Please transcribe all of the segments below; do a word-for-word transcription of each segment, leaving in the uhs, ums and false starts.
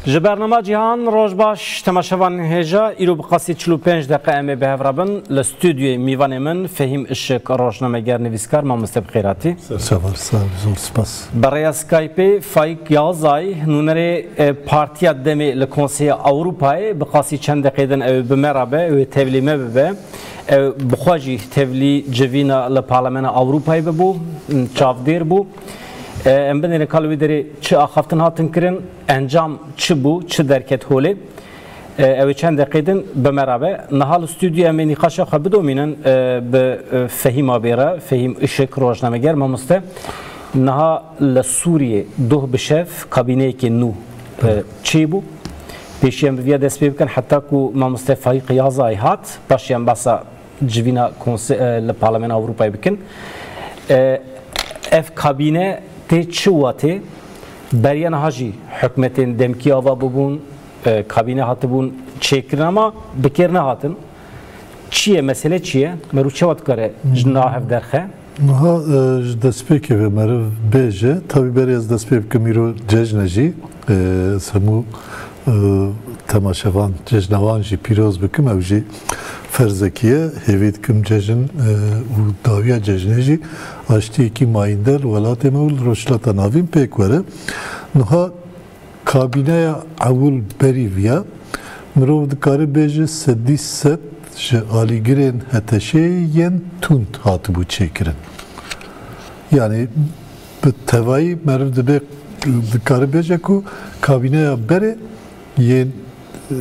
Ji bernama Cîhan, roj baş, temaşevan hêja, îro bi qasî çil û pênc deqe em ê bi hev re bin. Li stûdyoyê mîvanê min Fehîm Işik, rojnameger, nivîskar, mamoste bi xêr hatî. Ser çavan, sağ ol, zor spas. Bi rêya Skypeê Faîk Yazay, nûnerê, e, Partiya Demê li Konseya Ewropayê, bi qasî çend deqê din ew ê bi me re be, ew ê tevlî me bibe. Ew bi xwe jî tevlî civîna li Parlamena Ewropayê bibû, çavdêr bû. E, em binêrin ka li wê derê çi axaftin hatin kirin, encam çi bû, çi derket holê. E, ew ê çend deqê din bi me re be. Niha li stûdyoyê em ê nîqaşa xwe bidomînin, e, bi, e, Fehîm abê re, Fehîm Işik, rojnameger, mamoste. Niha li Sûriyê doh bi şev kabîneyekê nû, e, çêbû. Pêşî em bi viya dest pê bikin, heta ku mamoste Faîq Yazay hat, paşê em behsa civîna konse-, e, li Parlamena Ewropayê bikin. E, ev kabîne tê çi watê? Beriya niha jî hikûmetên demkî ava bûbûn, e, kabîne hatibûn çêkirin, ama bi kêr nehatin. Çi ye, mesele çi ye? Meriv çawa dikare ji niha hev derxe? Niha, e, ji destpêkê ve meriv bêje, tabî berê ez dest pê bikim, îro cejn e jî, e, ez hemû, e, temaşevan, cejna wan jî pîroz bikim, ew jî ferzekî ye, hêvî dikim cejn, e, û dawiya cejnê jî aştiyekî mayîndar li welatê me û li Rojhilata Navîn pêk were. Niha kabîneya ewil berî viya, mirov dikare bêje sedî sed ji alîgirên HTŞ'ê yên tund hatibû çêkirin. Yanî bi tevayî meriv dibe, dikare bêje ku kabîneya berê yên, e,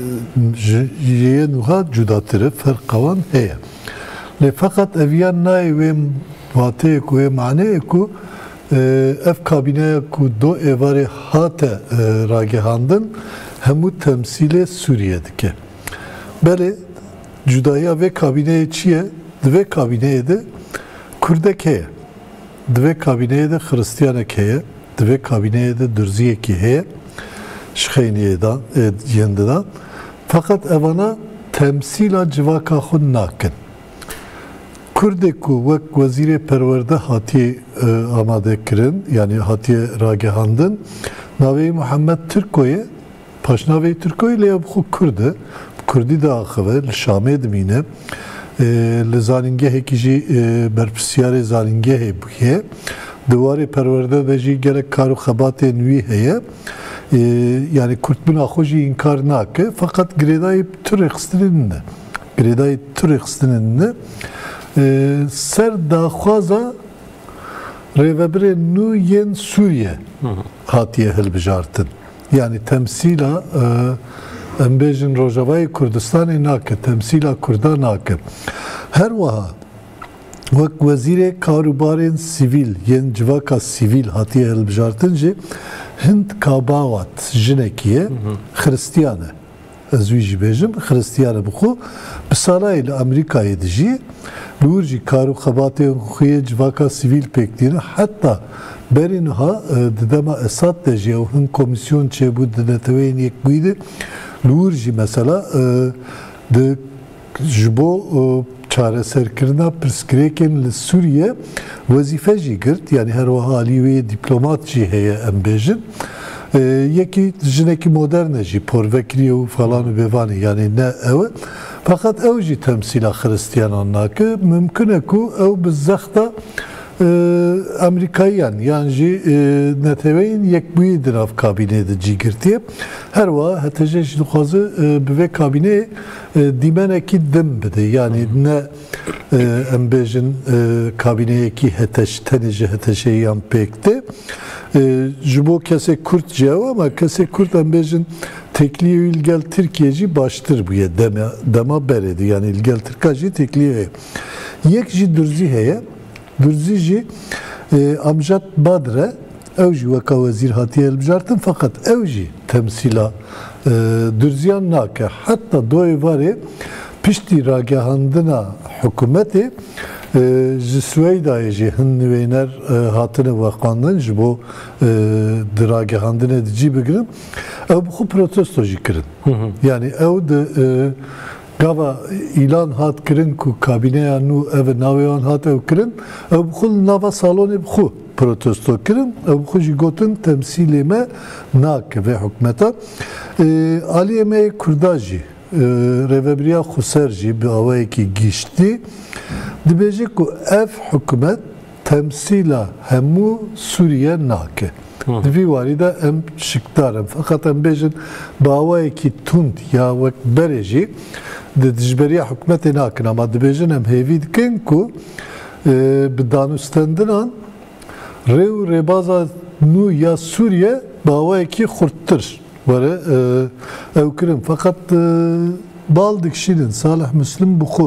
ji, ji yên wiha cudatir e, ferqa wan heye. Lê feqet ev ya nayê wê wateyê ku, wê maneyê ku, e, ev kabîneya ku do êvarê hate, e, ragihandin, hemû temsîlê Sûriye dike. Belê, cudahiya vê kabîneyê çi ye? Di vê kabîneyê de Kurdek heye. Di vê kabîneyê de Xiristiyanek heye. Di vê kabîneyê de Durziyekî heye. Ji xeyniyê de, ê, yên didan. Feqet evana temsîla civaka xwe nakin. Kurdê ku wek wezîrê perwerde hatiye, e, amade kirin, yanî hatiye ragihandin, navê wî Muhammed Tirko ye, paşnavê Tirko ye, lê ew bi xwe Kurd e, bi Kurdî diaxive, li Şamê dimîne, e, li zanîngehekî jî, e, berpirsiyarê zanîngehê bûye, di warê perwerde de jî gelek kar û xebatên wî heye, e, yanî Kurdbûna xwe jî înkar nake, feqet girêdayî tu rêxistinên din e. Girêdayî tu rêxistinên din e. E, ser daxwaza rêvebirên nû yên Sûriye Hı hı. hatiye hilbijartin. Yanî temsîla, e, em bêjin Rojavayê Kurdistanê nake, temsîla Kurda nake. Her wiha wek wezîrê karûbarên sivîl yên civaka sivîl hatiye hilbijartin jî Hind Kabawat jinekî ye, Hı hı. Xiristiyan e. Ez wî jî bêjim, Xiristiyan e bi xwe. Bi salayê li Amerîkayê dijî, li wir jî kar û xebatên xwe yê civaka sivîl pêk tîne. Heta berî niha, e, di dema Esad de jî ew hin komîsyon çêbû di Neteweyên Yekbûyî de. Li wir jî mesela, e, di, ji bo, e, çareserkirina pirsgirêkên li Sûriye wezîfe jî girt. Yanî her wiha alî wê dîplomat jî heye, em bêjin. E, yekî jinekî modern e jî, porvekirî û falan û bêvanê, yanî ne ew e. Feqet ew jî temsîla Xiristiyanan nake. Mimkun e ku ew bi zexta, e, Amerîkayiyan yan jî, e, Neteweyên Yekbûyî di nav kabînê de cî girtiye. Her wiha HTŞ jî dixwaze, e, bi vê kabîneyê, e, dîmenekî din bide. Yanî ne, e, em bêjin, e, kabîneyekî HTŞ, tenê ji HTŞ'ê yan pêk tê. E, ji bo kesê Kurd jî ew, ama kesê Kurd, em bêjin, têkiliyê wî li gel Tirkiye jî baştir bûye dema, dema berê de. Yanî li gel Tirka jî têkiliyê heye. Yek jî Durzî heye. Durzî jî, e, Amjad Badr e. Ew jî weka wezîr hatiye hilbijartin, feqet ew jî temsîla, e, Durziyan nake. Heta do êvarê piştî ragihandina hikûmetê, e, ji Swêdayê jî hin nivêner, e, hatine veqandin ji bo, e, di ragihandinê de cî bigirin. Ew bi xwe protesto jî kirin. Hı hı. Yanî ew di, e, gava îlan hat kirin ku kabîneya nû ev navê wan hat ew kirin, ew bi xwe li nava salonê bi xwe protesto kirin, ew bi xwe jî gotin temsîlê me nake vê hikûmeta. Ê, aliyê me yê Kurda jî, ê, rêvebiriya xweser jî bi awayekî giştî dibêje ku ev hikûmet temsîla hemû Sûriye nake. Hı. Di vî warî de em şikdar in. Feqet em bêjin bi awayekî tund ya wek berê jî di dijberiya hikûmetê nakin. Ama dibêjin em hêvî dikin ku, e, bi danûstendinan rê û rêbaza nû ya Sûriye bi awayekî xurttir were, e, ew kirin. Feqet, e, bal dikişînin, Salih Muslim bi xwe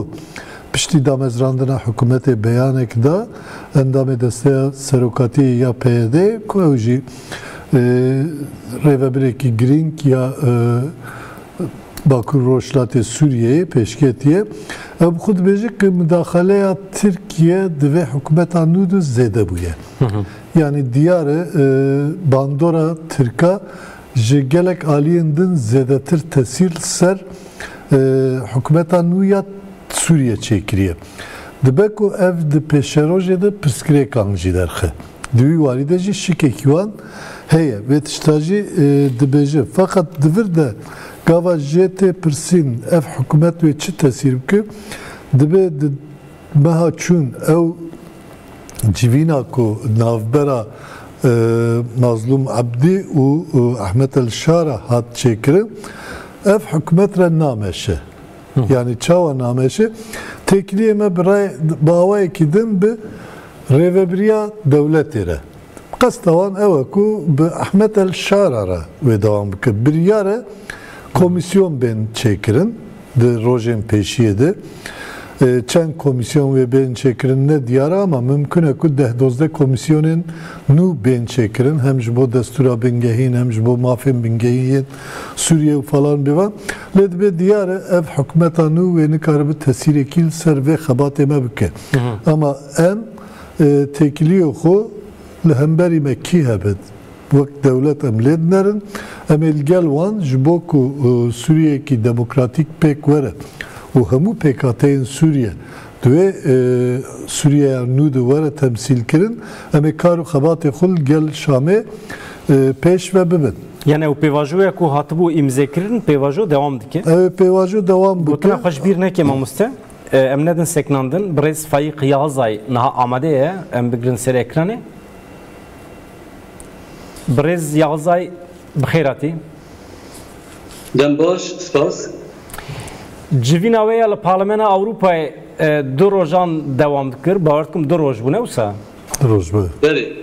piştî damezrandina hikûmetê beyanek da, endamê desteya serokatiyê ya P Y D, ku ew jî, e, rêvebirekî girîng ya, e, Bakur Rojhilatê Sûriyeyê pêşketiye. Ew bi xwe dibêje ku mudaxaleya Tirkiye di vê hikûmeta nû de zêde bûye. Hı hı. Yanî diyar e, e, bandora Tirka ji gelek aliyên din zêdetir tesîr li ser, e, hikûmeta nû ya Sûriye çêkiriye. Dibe ku ev di pêşerojê de pirsgirêkan jî derxe. Di wî warî de jî şikekî wan heye. Vê tişta jî, e, dibêje. Feqet di vir de gava jê tê pirsîn ev hikûmet wê çi tesîr bike, dibe di meha çûn ew civîna ku navbera, e, Mazlûm Ebdî û, û Ehmed El Şara hat çêkirin, ev hikûmet re nameşe. Hı. Yanî çawa nameşe? Têkiliyê me bi ray-, bi awayekî din bi rêvebiriya dewletê re. Qesta wan ew e ku bi Ehmed El Şara re wê dewam bike. Biryar e komîsyon bên çêkirin di rojên pêşiyê de. E, çend komîsyon wê bên çêkirin ne diyar e, ama mimkun e ku deh dozdeh komîsyonên nû bên çêkirin. Hem ji bo destûra bingehîn, hem ji bo mafên bingehîn yên Sûriye û falan bêvan. Lê dibe diyar e ev hikûmeta nû wê nikaribe tesîrekî li ser vê xebatê me bike. Hı hı. Ama em, e, têkiliyê xwe li hemberî me kî hebe, wek dewlet em lê dinerin. Em ê li gel wan ji bo ku, e, Sûriyeyekî demokratîk pêk were û hemû pêkhateyên Sûriye di wê, e, Sûriyeya nû de were temsîl kirin, em ê kar û xebatê xwe li gel Şamê, e, pêş ve bibin. Yani ew pêvajoya ku hatibû îmzêkirin, pêvajo dewam dike? Ew ê pêvajo dewam bike. Gotina xwe ji bîr neke mamoste. E, em nedin sekinandin. Birêz Faîq Yalzay niha amade ye. Em bigirin ser ekranê. Birêz Yalzay, bi xêr hatî. Dem baş, spas. Civîna wê ya li Parlemena Ewropayê, e, du rojan dewam dikir. Bawer dikim du roj bûne wisa. Du roj bû. Belê.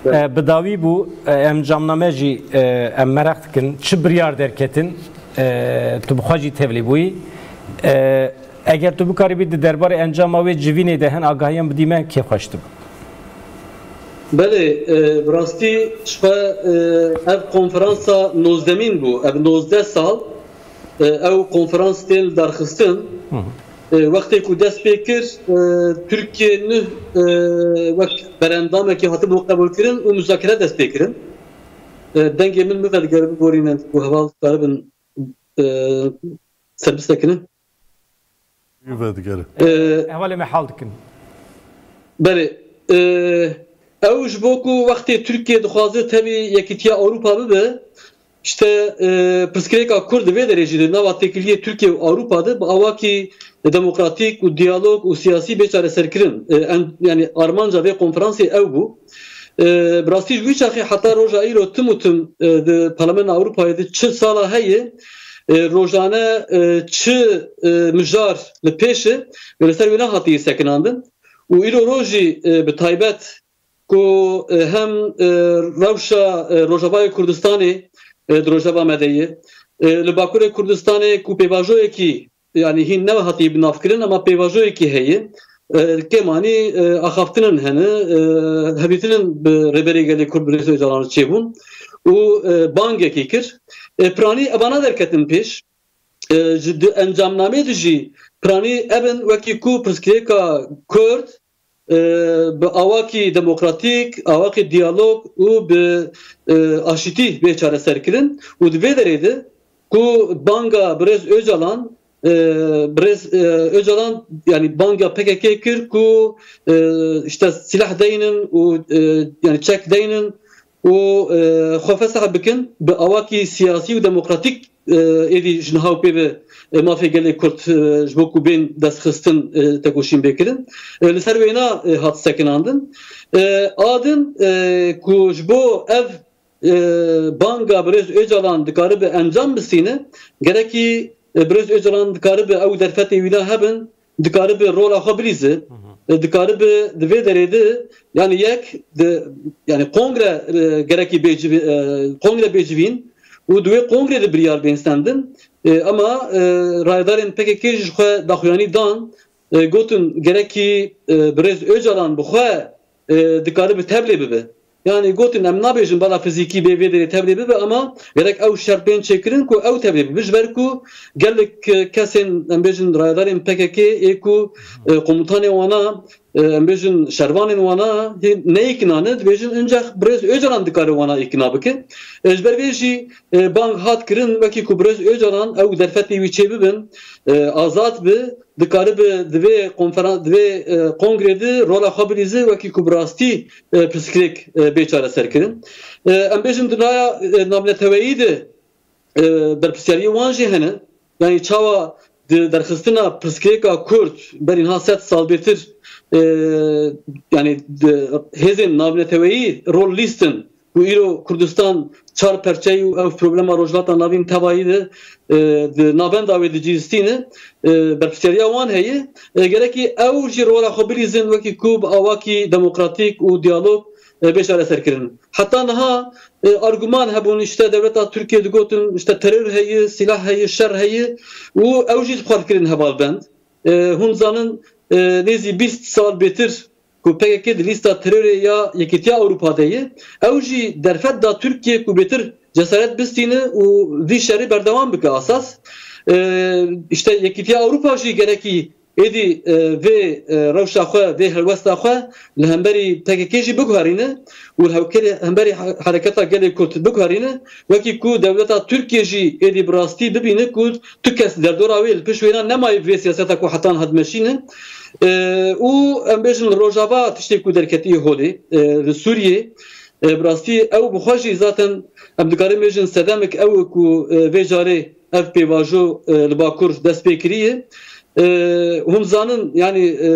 E, bi dawî bû, e, encamname jî, e, em meraq dikin. Çi biryar derketin, e, tu bi xwe jî tevlî bûyî. E, Eger tu bikaribî di derbarê encama wê civînê de hin agahiyan bidî me, kêfxweş dibe. Belê, e, bi rastî ji xwe, e, ev konferansa nozdemîn bû. Ev nozdeh sal, e, ew konferans tên li darxistin. Hı hı. E, wextê ku dest pê kir, e, Tirkiye neh, e, wek berendamekî hatibû qebûlkirin û muzakere dest pê kirin. E, dengê min min vedigere biborînin ku heval dikaribin, e, ser bisekinin. Wî vedigere. Ee, Hevalê me hal dikin. Belê. Ee, ew ji bo ku wextê Tirkiye dixwaze tevî Yekîtiya Ewropa bibe, işte, ee, pirsgirêka Kurd di vê derê jî di nava têkiliyê Tirkiye û Ewropa de bi awakî demokratîk û diyalog û siyasî bê çareserkirin. Ee, en, yani armanca vê konferansê ew bû. Ee, bi rastî ji wî çaxê heta roja îro tim û tim, ee, di Parlamena Ewropayê de çi sala heye, e, rojane, e, çi, e, mijar li pêş e, li ser wê nehatiye sekinandin. Û îro rojî, e, bi taybet ku, e, hem, e, rewşa, e, Rojavayê Kurdistanê, e, di Rojava me de ye, e, li Bakurê Kurdistanê ku pêvajoyekî, yanî hîn ne hatiye binavkirin, ama pêvajoyekî heye. E, kêmanî, e, axaftinin hene, e, hevîtinin bi Rêberê Gelê Kurd Birêz Ocalan çêbûn û, e, bangekî kir. E, piranî evana derketin pêş. E, ji di encamnamê de jî piranî evin wekî ku pirsgirêka Kurd, e, bi awakî demokratîk, awakî diyalog û bi, e, aşîtî bê çareserkirin û di vê derê de ku banga Birêz Ocalan e, Birêz e, Ocalan yani banga P K K kir ku e, işte silah deynin û e, yani çek deynin û e, xwe fesah bikin bi awakî siyasî û demokratîk e, êdî ji niha û pê ve e, mafê gelê Kurd e, ji bo ku bên destxistin e, tekoşîn bê kirin. E, li ser wêna e, hat sekinandin. E, a din e, ku ji bo ev e, banga Birêz Ocalan dikaribe encam bistîne, gerekî e, Birêz Ocalan dikaribe ew derfetê wî de hebin, dikaribe rola xwe bilîze, e, dikaribe di vê derê de, yani yek, di, yani kongre e, gerekî bê civî, e, kongre bê civîn û di wê kongrê de biryar bên stendin. E, ama e, rayedarên P K K ji xwe daxuyanî dan, e, gotin gerekî e, Birêz Ocalan bi xwe e, dikaribe tevlê bibe. Yani gotin em nabêjin bala fizîkî bê vê derê tevlê bibe ama gerek ew şert bên çêkirin ku ew tevlê bibe. Ji ber ku gelek e, kesên em bêjin rayedarên P K K ê ku e, komutanê wana e, em bêjin şervanên wana hê neyêkinane dibêjin incex Birêz Ocalan dikare wana êkina bike. E, ji ber vê jî e, bang hat kirin wekî ku Birêz Ocalan ew derfetê wî çêbibin, e, azad bi, dikaribe di vê konferan-, di vê e, kongrê de rola xwe bilîze wekî ku bi rastî e, pirsgirêk e, bê çareserkirin. E, em bêjin di naya e, navneteweyî de e, berpirsiyariyê wan jî hene. Yani çawa di derxistina pirsgirêka Kurd berî niha sed sal bêtir e, yani di hêzên navneteweyî rol lîstin ku îro Kurdistan çar perçeyî û ev problema Rojhilata Navîn tevayî de e, di navenda wê de cî distîne, e, berpirsiyariya wan heye. E, gerekî ew jî rola xwe bilîzin wekî ku bi awakî demokratîk û diyalog e, bê çareserkirin. Heta niha e, arguman hebûn, işte dewleta Tirkiye digotin, işte terör heye, silah heye, şer heye û ew jî xwe dikirin hevalbend. E, hûn zanin, e, nêzî bîst sal bêtir ku P K K di lîsta terorê ya Yekîtiya Ewropa de ye, ew jî derfet da Tirkiye ku bêtir cesaret bistîne û vî şerî berdewam bike asas. E, işte Yekîtiya Ewropa jî gerekî êdî e, vê e, rewşa xwe, vê helwesta xwe li hemberî P K K jî biguherîne û li hewkerê-, hemberî he-, hereketa gelê Kurd biguherîne, wekî ku dewleta Tirkiye jî êdî bi rastî bibîne ku tu kes derdora wê li pişt wêna nemaye bi vê siyaseta ku hetan hat meşîne. E, û em bêjin li Rojava tiştê ku derketiye holê, e, li Sûriyê, e, bi rastî ew bi xwe jî zaten em dikarin bêjin sedemek ew e ku e, vê carê ev pêvajo e, li Bakur dest pê kiriye. E, hûn zanin, yani e,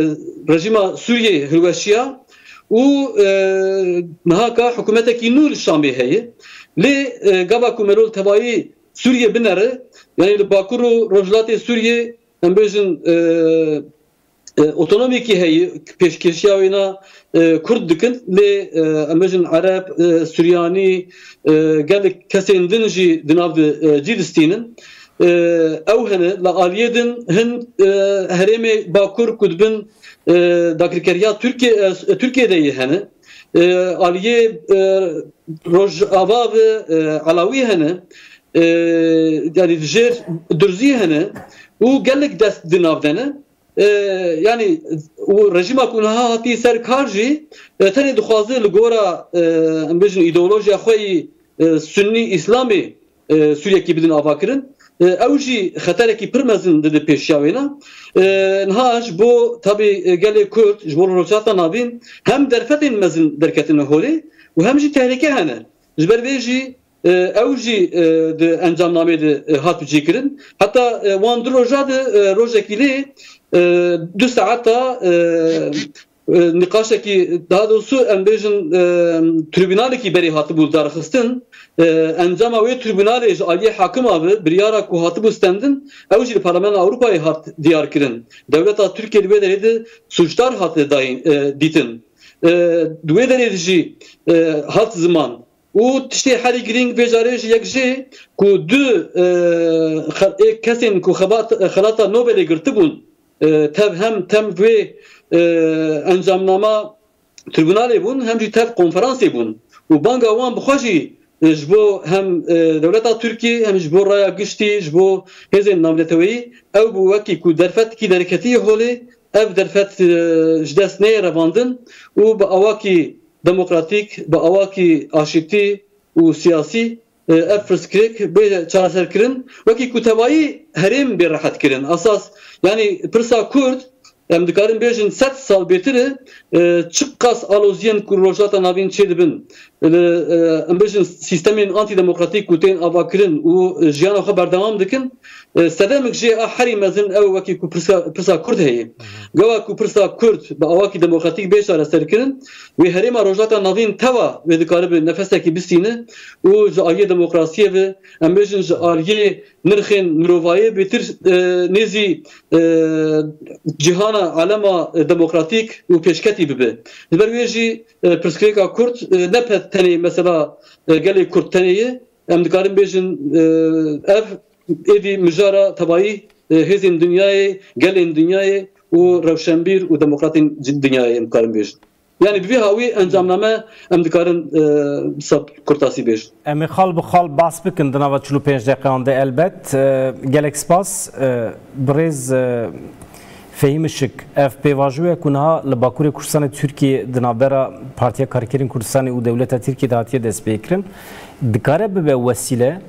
rejîma Sûriyeyê hilweşiya û e, nihaka hikûmetekî nû li Şamê heye. Lê e, gava ku Melol tevayî Sûriye binere, yani li Bakur û Rojhilatê Sûriye em bêjin e, e, otonomîkî heye, pêşkêşiya wêna e, Kurd dikin, lê e, em bêjin Ereb, e, Suryanî, e, gelek kesên din jî di nav de e, cî distînin. E, ew hene, li aliyê din hin e, herêmê Bakur ku dibin e, dagirkeriya Tirkiye, e, Tirkiye de yê hene. E, aliyê e, Rojava ve e, Elawî hene. E, yani jêr Durzî hene û gelek dest di nav de ne. E, yani û rejîma ku niha hatî ser kar jî e, tenê dixwaze li gora e, em bêjin îdeolojiya xwe yî e, Sunnî Îslamê e, Sûriyekî bidin avakirin. E, ew jî xeterekî pir mezin dide pêşiya wêna. E, niha ji bo tabî e, gelê Kurd, ji bo Rojhilata Navîn hem derfetên mezin derketine holê û hem jî tehlike hene. Ji ber vê jî e, ew jî e, di encamnameyê de e, hat cîkirin. Heta e, wan du roja de e, rojekî lê e, du saeta e, e, nîqaşekî, daha doğrusu em bêjin e, tribunalekî berê hatibû darxistin. E, encama wê tribunalê ji aliyê hakima ve biryara ku hatibû stendin, ew jî li Parlamentoya Ewropayê hat diyar kirin. Dewleta Tirkiye li wê derê de sûcdar hate dayîn, e, dîtin. E, di wê derê de jî e, hat ziman. Û tiştê herî girîng vê carê ji yek jê ku du e, xe- ê kesên ku xebat, xelata Nobelê girtibûn, e, tev hem tem vê e, encamnama tribunalê bûn, hem jî tev konferansê bûn. Û banga wan bi xwe jî e, ji bo hem e, dewleta Tirkiyê, hem ji bo raya giştî, ji bo hêzên navneteweyî, ew bû wekî ku derfetkî derketî holê, ev derfet e, ji dest neyê revandin û bi awakî demokratîk, bi awakî aşîtî û siyasî e, ev pirsgirêk bê çareserkirin, wekî ku tevayî herêm bê rehetkirin. Esas, yanî pirsa Kurd, em dikarin bêjin sed sal bêtir e, e, çiqas aloziyên ku Rojhilata Navîn çêdibin, li, e, em bêjin sîstemên antîdemokratîk ku tên avakirin û jiyana xwe berdewam dikin, e, sedemik jê a herî mezin ew wekî ku pirsa, pirsa Kurd heye. Gewa ku pirsa Kurd bi awakî demokratîk bê çareserkirin, wê herêma Rojhilata Navîn teva wê dikaribe nefesekî bistîne û ji aliyê demokrasiyê ve, em bêjin ji aliyê nirxên mirovayê bêtir, e, nêzî, e, cîhana alema demokratîk û pêşketî bibe. Ji ber wê jî, e, pirsgirêka Kurd, e, ne pe-, tenê mesela, e, gelê Kurd tenê ye. Em dikarin bêjin, e, ev êdî mijara tevayî, e, hêzên dinyayê, gelên dinyayê û rewşenbîr û demokratên ci-, dinyayê em dikarin bêjin. Yanî bi vî hawî encamname em dikarin, e, bi kurtasî bêjin. Em ê xal bi xal behs bikin di nava çil û pênc deqeyan de elbet. E, gelek spas, e, birêz, e, Fehîm Işık, ev pêvajoya ku niha li Bakurê Kurdistanê Tirkiyê di navbera Partiya Karkerên Kurdistanê û dewleta Tirkiyê de hatiye destpêkirin, dikare bibe wesîle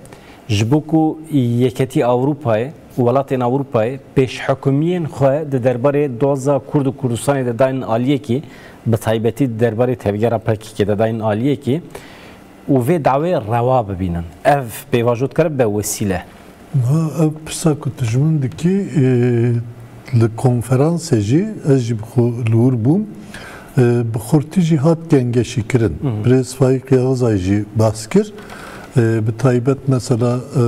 ji bo ku Yeketî Ewropayê û welatên Ewropayê pêşhikimiyên xwe di derbarê doza Kurd û Kurdistanê de daynin aliyekî, bi taybetî di derbarê tevgera P K K de daynin aliyekî û vê dawê rewa bibînin. Ev pêvajo dikare bibe wesîle. Ha, ev pirsa ku tu ji min dikî, e, li konferansê jî ez jî bi xwe li wir bûm. E, bi xurtî jî hat gengeşîkirin. Hı hı. Birêz Faîq Yavuzay jî behs kir. E, bi taybet mesela, e,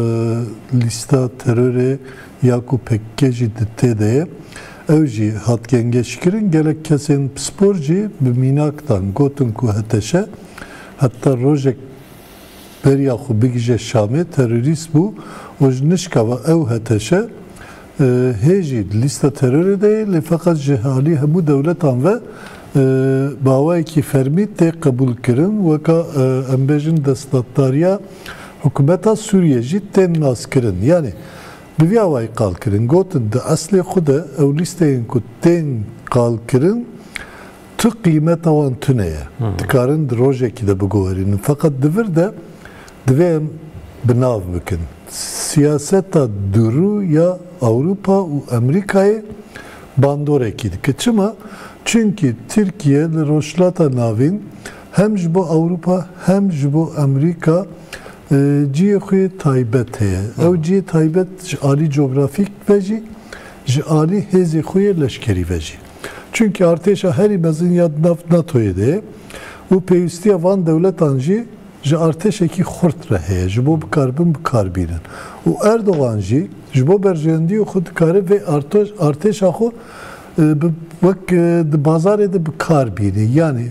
lîsta terorê ya ku P K K jî di tê de ye, ew jî hat gengeşîkirin. Gelek kesên pispor jî bi mînak dan, gotin ku H T Ş heta rojek beriya xwe bigije Şamê terorîst bû û ji nişkava ew H T Ş, e, hê jî di lîsta terorê de ye, lê feqet ji alî hemû dewletan ve, e, bi awayekî fermî tê qebûlkirin, weka, e, em bêjin desthilatdariya hikûmeta Sûriyê jî tên naskirin. Yanî bi vî awayî qal kirin, gotin di eslê xwe de ew lîsteyên ku tên qal kirin, tu qîmeta wan tune ye. Hı. Dikarin di rojekî de biguherînin. Feqet di vir de divê em bi nav bikin. Siyaseta dûrû ya Ewropa û Amerîkayê bandorekî dike. Çima? Çunkî Tirkiye li Rojhilata Navîn hem ji bo Ewropa hem ji bo Amerîka, e, cihê xwe yê taybet heye. Hı. Ew cihê taybet ji alî cografîk ve jî, ji alî hêzê xwe yê leşkerî ve jî. Çunkî artêşa herî mezin ya di nav NATOyê de ye û pêwîstiya van dewletan jî ji artêşekî xurt re heye, ji bo bikaribin bikar bînin. Û Erdogan jî ji bo berjewendiyê xwe dikare vê arto-, artêşa xwe, e, bi, wek, e, di bazarê de bikar bîne. Yanî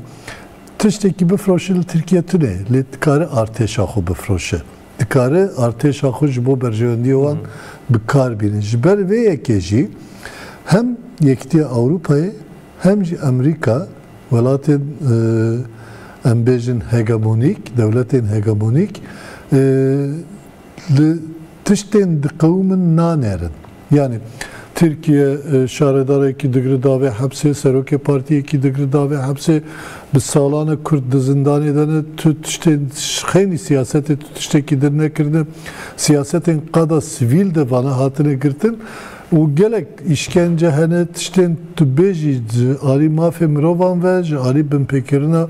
tiştekî bifroşe li Tirkiye tune, lê dikare artêşa xwe bifroşe. Dikare artêşa xwe ji bo berjewendiyê wan Hı. bikar bîne. Ji ber vê yekê jî hem Yekîtiya Ewropayê hem jî Amerîka, welatên, e, em bêjin hegemonîk, dewletên hegemonîk, e, li tiştên diqewimin nanerin. Yanî Tirkiye, e, şaredarekî digire davê hepsê, serokê partiyekî digire davê hepsê, bi salan e Kurd di zindanê de ne, tu tiştên xeynî siyasetê tu tiştekî din nekirine, siyasetên qada sivîl de vana hatine girtin û gelek îşkence hene, tiştên tu bêjî ji alî mafê mirovan ve, ji alî binpêkirina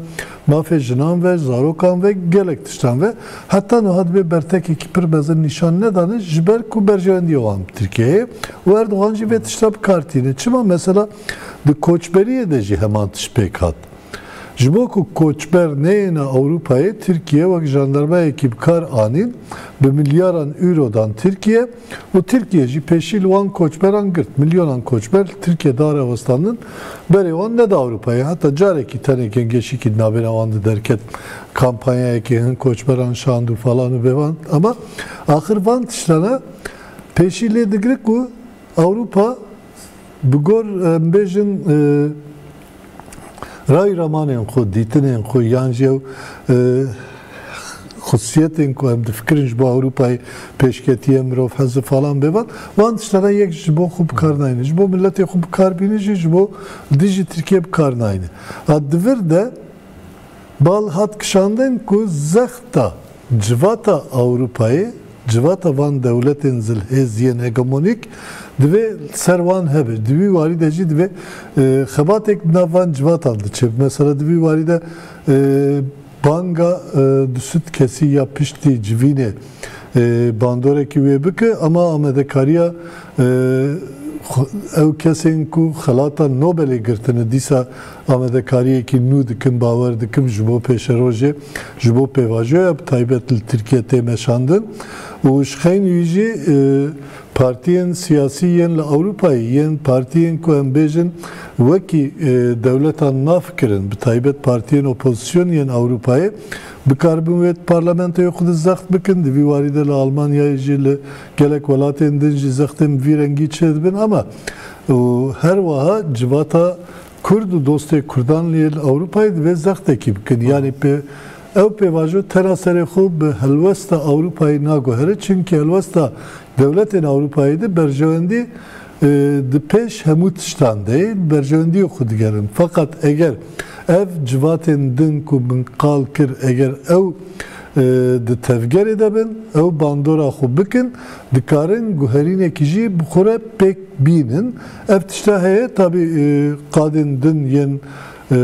mafê jinan ve, zarokan ve, gelek tiştan ve. Heta niha dibê bertekekî pir mezin nîşan nedane, ji ber ku berjewendiyê wan bi Tirkiyeyê û Erdogan jî vê tişta bi kar tîne. Çima mesela di koçberiyê de jî heman tişt pêk hat. Ji bo ku koçber neyêne Ewropayê, Tirkiye wek jandarmayekî bi kar anîn, bi milyaran euro dan Tirkiye û Tirkiye jî pêşî li wan koçberan girt. Milyonan koçber li Tirkiye dare westandin, berê wan neda Ewropayê. Heta carekî tenê gengeşîkî di navbêra wan de derket, kampanyayekê hin koçberan şand û falan û bêvan. Ama axir van tiştana pêşî lê digire ku Ewropa bi gor, em bêjin, e, ray ramanên xwe, dîtinên xwe, yan jî ew, e, xusiyetên ku em difikirin ji bo Ewropayê pêşketiye, mirov hezi falan bêvan, wan tiştana yek ji bo xwe bi kar nayne. Ji bo miletê xwe bi kar bîne jî, ji bo dijî Tirkiye bi kar nayne. A di vir de bal hat kişandin ku zexta civata Ewropayê, civata van dewletên zilhêz yên hegemonîk divê ser wan hebe. Di wî warî de jî divê, e, xebatek di nav van civatan diçe. Mesela di wî warî de, e, banga, e, du sed kesî ya piştî civînê, e, bandorekî wê bike, ama amadekariya, e, xwe-, ew kesên ku xelata Nobelê girtine, dîsa amadekariyekî nû dikin, bawer dikim ji bo pêşerojê, ji bo pêvajoya bi taybet li Tirkiye tê meşandin. Û ji xeynî wî jî, e, partiyên siyasî yên li Ewropayê, yên partiyên ku em bêjin wekî, e, dewletan nav kirin, bi taybet partiyên opozîsyon yên Ewropayê, bikaribin wê di parlamentoyê xwe de zext bikin. Di vî warî de li Almanyayê jî, li gelek welatên din jî zextên bi vî rengî çêdibin, ama û her wiha civata Kurd û dostê Kurdan li Ewropayê divê zextekî bikin. Yanî pê, ew pêvajo tena serê xwe bi helwesta Ewropayê naguhere, çimkî helwesta dewletên Ewropayê de berjewendî, e, di pêş hemû tiştan de ye, berjewendiyê xwe digerin. Feqet eger ev civatên din ku min qal kir, eger ew, e, di tevgerê de bin, ew bandora xwe bikin, dikarin guherînekî jî bi xwe re pêk bînin. Ev tişta heye, tabî, e, qadên din yên, e,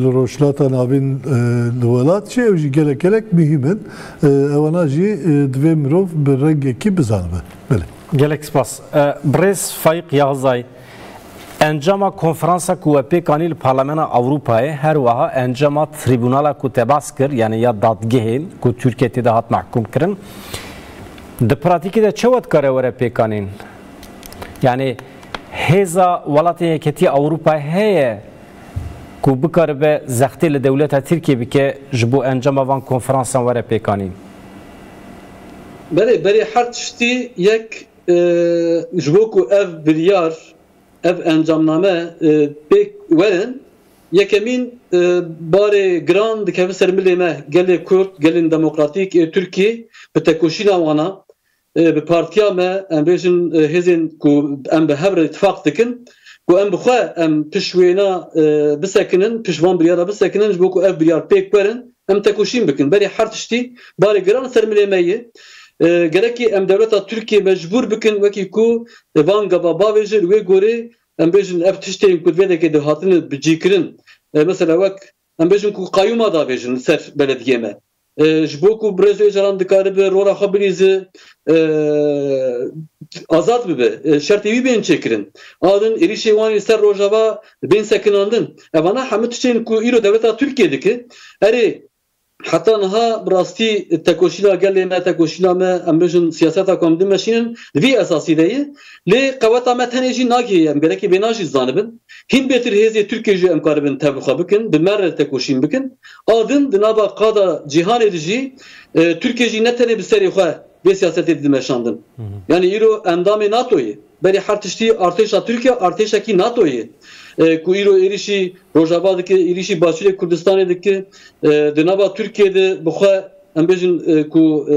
li Rojhilata Navîn, e, li welat jî, ew jî gelek gelek muhîm in. E, ewana jî, e, divê mirov bi rengekî bizanibe. Belê. Gelek spas. E, birêz Faîq Yazay, encama konferansa ku we pêk anî li Parlamena Ewropayê, her wiha encama trîbunala ku te bas kir, yanî ya dadgehê ku Tirkiye tê de hat mehkûm kirin, di pratîkê de çawa dikare were pêkanîn? Yanî hêza welatên Yekîtiya Ewropayê heye ku bikaribe zextê li dewleta Tirkiye bike ji bo encama van konferansan were pêkanîn? Belê, berê her tiştî yek, e, ji bo ku ev biryar, ev encamname, e, pêk werin, yekemîn, e, barê giran dikeve ser milê me, gelê Kurd, gelên demokratîk ê Tirkiyê, bi tekoşîna wana, e, bi partiya me, em bêjin, e, hêzên ku em bi hev re îtifaq dikin, ku em bi xwe em pişt wêna, e, bisekinin, pişt van biryara bisekinin, ji bo ku ev biryar pêk werin, em tekoşîn bikin. Berê her tiştî barê giran ser milê me ye. E, gerekî em dewleta Tirkiye mecbûr bikin, wekî ku van gava bavêje, li wê gorê em bêjin ev tiştên ku di vê dekê de hatine bicîkirin, e, mesela wek em bêjin ku qayûma davêjin li ser belediyê me. E, ji bo ku birêz Ocalan dikaribe rola xwe bilîze, e, azad bibe, e, şertê wî bên çêkirin. A din êrîşê wan li ser Rojava bên sekinandin. Evana hemû tiştên ku îro dewleta Tirkiye dike, erê, heta niha bi rastî tekoşîna gelê me, tekoşîna me, em bêjin siyaseta ku em dimeşînin, di vî esasî de ye. Lê qeweta me tenê jî nagihê, em gerekî vêna jî zanibin. Hîn bêtir hêzê Tirkiye jî em karibin tev bi xwe bikin, bi me re tekoşîn bikin. A din di nava qada cîhanê de jî, e, Tirkiye jî ne tenê bi serê xwe vê siyasetê dimeşandin. Hı hı. Yanî îro endamê NATO ye. Berê her tiştî artêşa Tirkiye artêşekî NATO ye. E, ku îro êrîşî Rojava dike, êrîşî Başûrê Kurdistanê dike, e, di nava Tirkiye de bi xwe em bêjin, e, ku, e,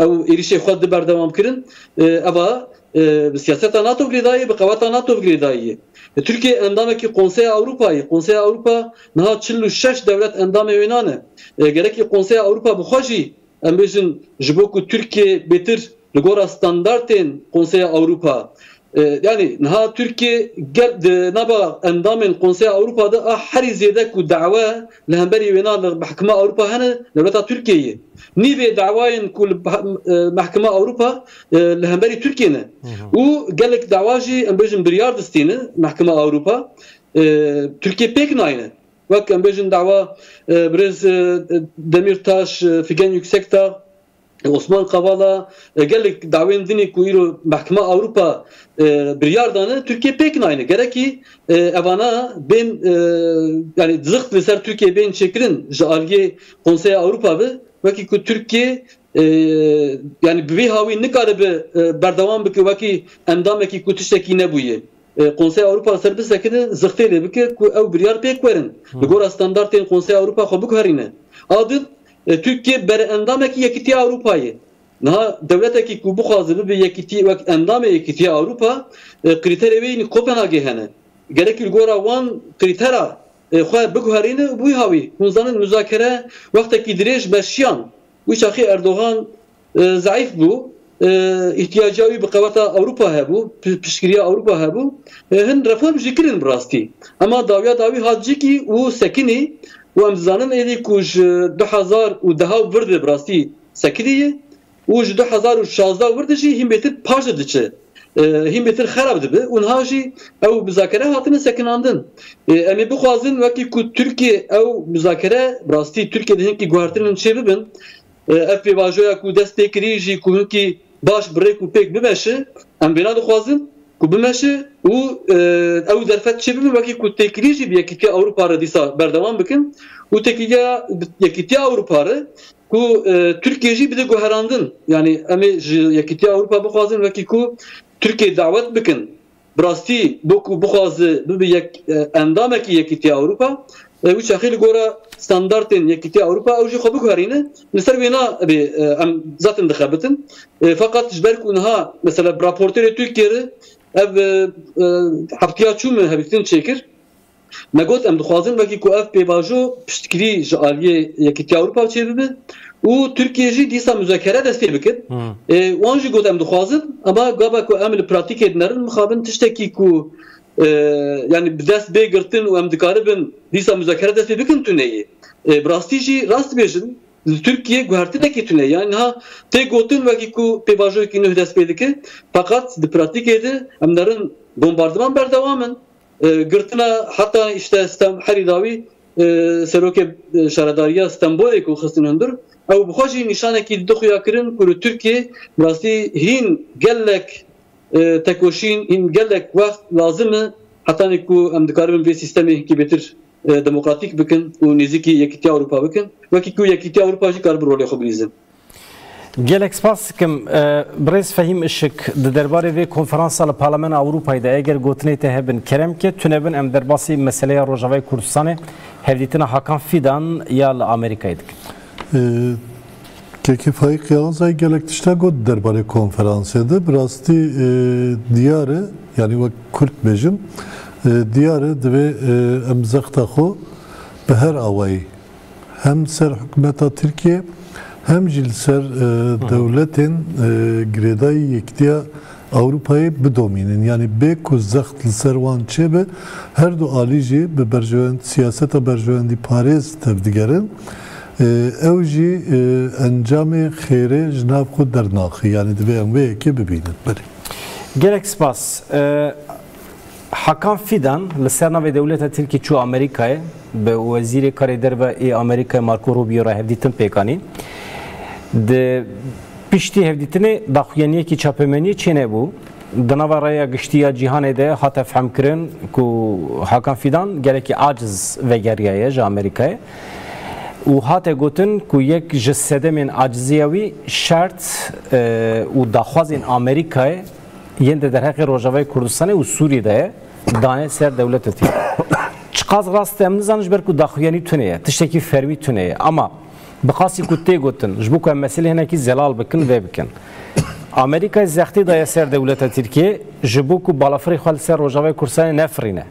ew êrîşê xwe di berdewam kirin, e, eva, e, bi siyaseta NATO girêdayî, bi qeweta NATO girêdayî ye. E, Tirkiye endamekî Konseya Ewropa ye. Konseya Ewropa niha çil û şeş dewlet endamê wêna ne. E, gerekî Konseya Ewropa bi xwe jî, em bêjin, ji bo ku Tirkiye bêtir li gora standartên Konseya Ewropa, e, yanî niha Tirkiye gel di nava endamên Konseya Ewropa de a herî zêde ku dawe li hemberî wêna li Mehkema Ewropa hene, dewleta Tirkiyeyê. Nîvê dawayên ku li, e, Mehkema Ewropa, e, li hemberî Tirkiyê ne. Hı hı. Û gelek dawa jî, em bêjin, biryar distîne Mehkema Ewropa, e, Tirkiye pêk nayne. Wek, em bêjin, dawa, e, birêz, e, Demîrtaş, e, Figen Yüksekdağ, Osman Kavala, e, gelek dawên dinê ku îro Mehkema Ewropa, e, biryar dane, Tirkiye pêk nayne. Gerekî, e, evana bên, e, yanî zixt li ser Tirkiye bên çêkirin ji aliyê Konseya Ewropa ve, wekî ku Tirkiye, e, yanî bi vî hawî nikaribe, e, berdewam bike wekî endamekî ku tiştekî nebûye. E, Konseya Ewropa li ser bisekine, zixtê lê bike ku ew biryar pêk werin. Hı. Li gora standartên Konseya Ewropa xwe biguherîne. A din, e, Tirkiye berendamekî Yekîtiya Ewropa ye. Niha dewletekî ku bixwaze bibe yekîtî, wek endamê Yekîtiya Ewropa, e, krîterê wê yî Kopenhagê hene. Gerekî li gora wan krîtera, e, xwe biguherîne û bi wî hawî, hûn zanin, muzakere wextekî dirêj meşiyan. Wî çaxî Erdogan e, zeîf bû. E, îhtiyaca wî bi qeweta Ewropa hebû, pi-, piştgiriya Ewropa hebû. E, hin reform jî kirin bi rastî. Ema dawiya dawî hat cîkî û sekinî û em dizanin êdî ku ji du hezar û deh û vir de bi rastî sekinî ye û ji du hezar û şazdeh û vir de jî hîn bêtir paş de diçe. E, hîn bêtir xerab dibe û niha jî ew muzakere hatine sekinandin. E, em ê bixwazin wekî ku Tirkiye ew muzakere bi rastî Tirkiye de hinkî guhertinên çê bibin. E, ev pêvajoya ku dest pê kirî jî ku hinkî baş bi rêk û pêk bimeşe, em vêna dixwazin ku bimeşe û, e, ew derfet çêbibin wekî ku têkilî jî bi Yekîtiya Ewropa re dîsa berdewam bikin û têkiliya Yekîtiya Ewropa re ku, e, Tirkiye jî bide guherandin. Yanî em ê ji Yekîtiya Ewropa bixwazin wekî ku Tirkiye dawet bikin. Bi rastî bo ku bixwaze bibe yek, e, endamekî Yekîtiya Ewropa, e, wî çaxî li gora standartên Yekîtiya Ewropa ew jî xwe biguherîne, li ser wêna bê, e, em zaten dixebitin. E, feqet ji ber ku niha mesela bi raporterê Tirkiye re ev, e, e, heftiya çû me hevdîtin çêkir. Me got, em dixwazin wekî ku ev pêvajo piştgirî ji aliyê Yekîtiya Ewropa çêbibe û Tirkiye jî dîsa muzakere dest pê bike. Hmm. Ê, wan jî got, em dixwazin, ema gava ku em li pratîkê dinerin, mixabin tiştekî ku, e, yanî bi dest bê girtin û em dikaribin dîsa muzakere dest pê bikin tune ye. Ê, bi rastî jî rast dibêjin, li Tirkiye guhertinekî tune ye. Yanî niha tê gotin wekî ku pêvajoyekî nuh dest pê dike, feqet di pratîkê de em nerin bombardiman berdewam in. E, girtina heta işte Stem-, herî dawî, e, serokê, e, şaredariya Stenbolê ku xistin hundir, ew bi xwe jî nîşanekî dide xuya kirin ku li Tirkiyê bi rastî hîn gelek, e, tekoşîn, hîn gelek wext lazim e hetanî ku em dikaribin vê sîstemê hinkî bêtir, e, demokratîk bikin û nêzîkî Yekîtiya Ewropa bikin. Wekî ku Yekîtiya Ewropa jî karibe rolê xwe bilîzin. Gelek spas dikim, e, birêz Fehîm Işik, di derbarê vê konferansa li Parlamena Ewropayê de, eger gotinê te hebin, kerem ke, tune bin, em derbasî meseleya Rojavayê Kurdistanê, hevdîtina Hakan Fidan ya li Amerîkayê dikin. E, Kekê Faîq Yalnizay gelek tişta got derbarê konferansê de. Bi rastî, e, diyar e, yanî wek Kurd bêjim, e, diyar e, divê, e, em zexta xwe bi her awayî hem ser hikûmeta Tirkiye hem jî li ser, e, dewletên, e, girêdayî Yekîtiya Ewropayê bidomînin. Yanî bê ku zext li ser wan çêbe, her du alî jî bi berjewend-, siyaseta berjewendîparêz tevdigerin. E, ew jî, e, encamê xêrê ji nav xwe dernaxî. Yanî divê em wê yekê bibînin. Belê. Gelek spas. E, Hakan Fidan li ser navê dewleta Tirkî çû Amerîkayê, bi wezîrê karê derve ê Amerîkayê Marco Rubio re hevdîtin pêk anî. Di piştî hevdîtinê daxuyaniyekî çapemeniyê çênebû. Di nava raya giştî ya cîhanê de hate fehmkirin ku Hakan Fidan gelekî aciz vegeriyaye ji Amerîkayê û hate gotin ku yek ji sedemên aciziya wî şert, e, û daxwazên Amerîkayê yên di derheqê Rojavayê Kurdistanê û Sûriyê de ye, dane ser dewleta Tirk. Çiqas rast e em nizanin, ji ber ku daxuyanî tune ye, tiştekî fermî tune ye. Ama bi qasî ku tê gotin, ji bo ku em meselê hinekî zelal bikin, vê bikin. Amerîkayê zextê daye ser dewleta Tirkiyê, ji bo ku balafirê xwe li ser Rojavayê Kurdistanê nefirîne.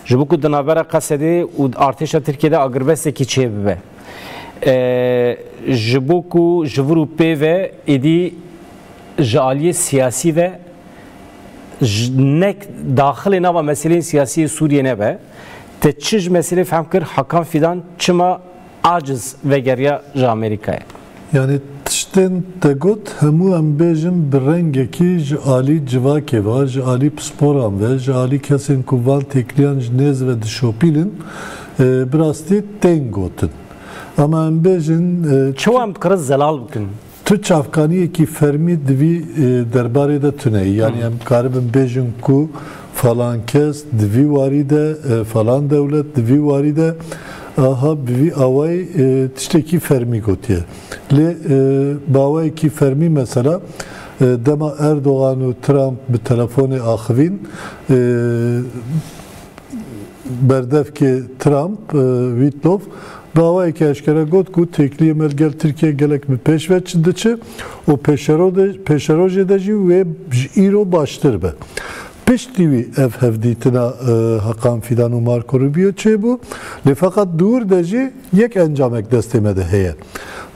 Ji bo ku di navbera Qesedê û artêşa Tirkiyê de agirbestekî çêbibe. E, ji bo ku ji vir û pê ve êdî ji aliyê siyasî ve ji, nek daxilê nava meseleyên siyasî yê Sûriyê nebe, te çi ji meselê fehm kir, Hakan Fidan çima aciz vegeriya ji Amerîkayê? Yanî tiştên te got, hemû em bêjin bi rengekî ji alî civakê ve, ji alî pisporan ve, ji alî kesên ku van têkiliyan ji nêz ve dişopînin, e, bi rastî tên gotin. Ama em bêjin, e, Çawa em dikarin zelal bikin? Tu çavkaniyekî fermî di vî, e, derbarê de tune yî. Yanî Hı. em karibin bêjin ku falan kes di vî warî de, e, falan dewlet di vî warî de, aha, bi vî awayî, e, tiştekî fermî gotiye. Lê, e, bi awayekî fermî mesela, e, dema Erdogan û Trump bi telefonê axivîn, e, berdevkê Trump, e, Whitloff, bi awayekî eşkere got ku têkiliyê me li gel Tirkiye gelek bi pêş ve çi diçe û pêşero de, pêşerojê de jî wê ji îro baştir be. Piştî wî ev hevdîtina, e, Hakan Fidan û Marco Rubio çêbû, lê feqet di wir de jî yek encamek destê me de heye.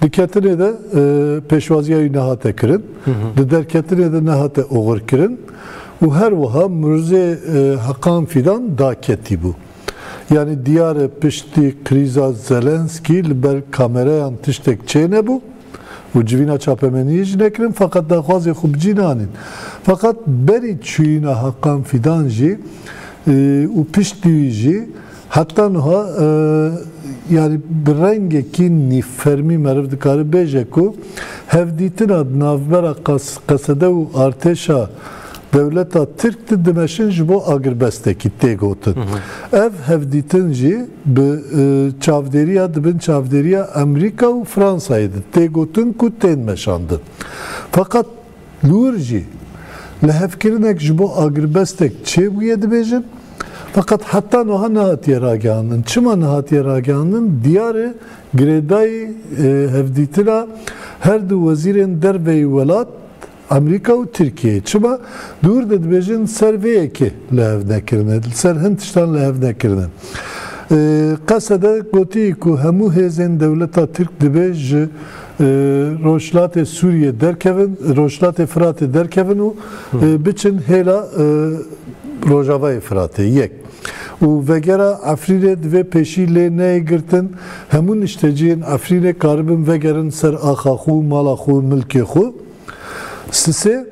Di ketinê de, e, pêşwaziya wî nehate kirin, Hı hı. di derketinê de nehate oxirkirin û her wiha mirzê, e, Heqan Fîdan daketî bû. Yanî diyar e piştî krîza Zelenskî li ber kamerayan tiştek çênebû û civîna çapemeniyê jî nekirin, feqet daxwazê xwe bi cî nanîn. Feqet berî çûyîna Heqan Fîdan jî, e, û piştî wî jî heta niha, e, yanî bi rengekî nîvfermî meriv dikare bêje ku hevdîtina di navbera Qas-, Qesede û artêşa dewleta Tirk de dimeşin ji bo agirbestekî tê gotin. Hı hı. Ev hevdîtin jî bi, e, çavdêriya, di bin çavdêriya Amerîka û Fransayê de tê gotin ku tên meşandin. Feqet li wir jî lihevkirinek ji bo agirbestek çêbûye dibêjin. Feqet heta niha nehatiye ragihandin. Çima nehatiye ragihandin? Diyar e girêdayî, e, hevdîtina her du wezîrên derveyî welat Amerîka û Tirkiyeyê. Çima? Dûr de dibêjin ser vê yekê li hev nekirine, li ser hin tiştan li hev nekirine. E, Qesede gotiye ku hemû hêzên dewleta Tirk dibê ji, e, Rojhilatê Sûriyê derkevin, Rojhilatê Firatê derkevin û, e, biçin hêla, e, Rojavayê Firatê. Yek. Û vegera Efrînê divê pêşî lê neyê girtin. Hemû nişteciyên Efrînê karibin vegerin ser axa xwe û mala xwe û milkê xwe. Sisê,